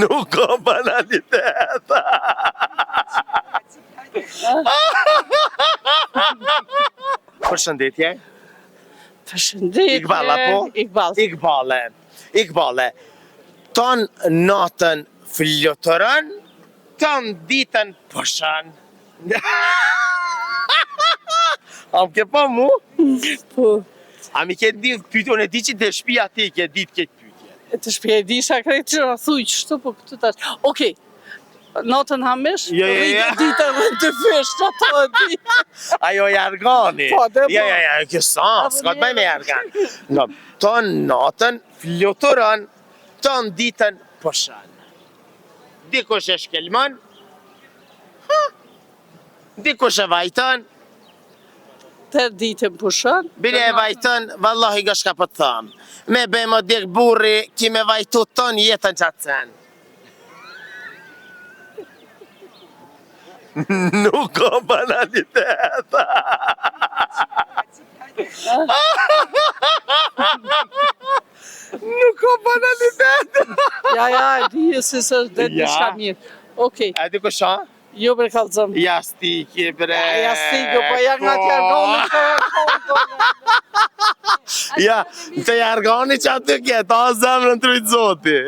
Nuk ka banalitet. Përshëndetje. Përshëndetje. Ikball apo? Ikball. Ikballe. Ikballe. Ton natën fluturon, ton ditën pushon. A më ke pa mu? Po. A mi ke di pyetje, unë e di që te shpia ti ke ditë këtë pyetje. E te shpia e disha krejt që ra thuj qështu, po këtu tash. Okej. Natën ha mish, Jo, jo, jo. rritë ditën dhe të fish, që ato e di. Ajo jargani. Po, dhe po. Jo, jo, jo, kjo sa, s'ka të bëj me jargan. No, ton natën fluturon, ton ditën pushon. Dikush e shkelmon, ha, dikush e vajton, Tërë ditën pushon. Bile e vajton, vallahi nga shka po të tham. Me be më dek burri, ki me vajtu ton jetën qatë sen. Nuk ka banalitet. Nuk ka banalitet. Ja, ja, e di se s'është dhe Ja. diçka mirë. Okej, A di kush a? jo bre kallzëm. Jastiki bre. Ja, jastiki, po ja nga t'jargoni, po po, Ja, të jargoni që aty ke, ta zemrën t'rujt zoti.